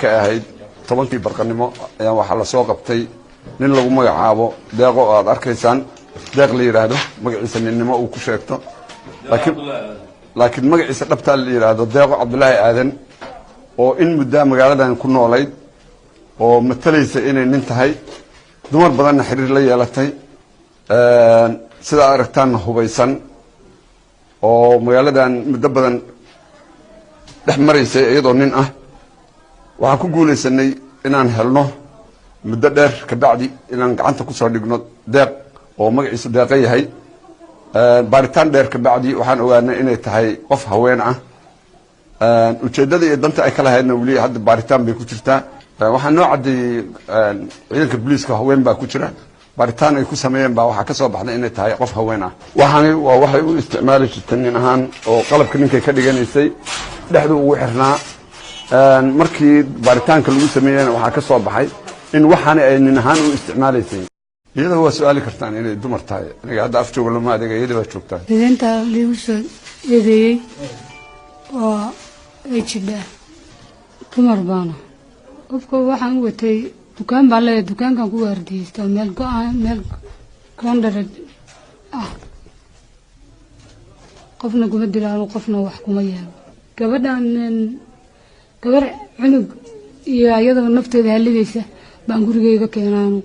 markay ahayd 10-kii barqanimo ayaa waxaa lasoo qabtay nin lagu magacaabo Deeqo oo aad arkaysaan, Deeq la yidhaahdo, magaciisa ninnimo uu ku sheegto, laakiin magaciisa dhabtaa la yidhaahdo Deeqo Cabdulaahi Aadan, oo in muddaa magaaladan ku noolayd oo matalaysa inay nin tahay, dumar badanna xiriir la yeelatay, sida aad aragtaanna hubaysan, oo magaaladan muddo badan dhex maraysay iyadoo nin ah. Waxaan ku guulaysanay inaan helno muddo dheer kabacdi inaan gacanta kusoo dhigno Deeq oo magaciisu Deeqa yahay. Baaritaan dheer kabacdi waxaan ogaanay inay tahay qof haween ah. Ujeeddada iyo danta ay ka lahaydna weli hadda baaritaan bay ku jirtaa. Waxaa noo caddeeyey ciidanka booliiska haween baa ku jira. Baaritaan ay ku sameeyeen baa waxaa ka soo baxday inay tahay qof haween ah. Waxaani waa waxay u isticmaali jirtay nin ahaan oo qalabka ninkay ka dhiganaysay, dhexdu ugu xirnaa. Markii baaritaanka lagu sameeyeyna waxaa ka soo baxay in waxaani ay nin ahaan u isticmaalaysay. Iyada waa su-aali kartaan inay dumar tahay. Aniga hadda af jooga lama adeega, iyada baa joogtaa. Eedeynta liigu soo eedeeyey waa ay jidhaa, dumar baana. Qofka waxaan u watay, dukaan baan leeyahay, dukaankan ku waardiyeysta meel go-aan, meel koondhareed ah. Qofna kuma dilaano, qofna wax kuma yeelo. Gabadhan gabar cunug iyo iyadoo nafteeda haligaysa baan gurigeyga keenaanu.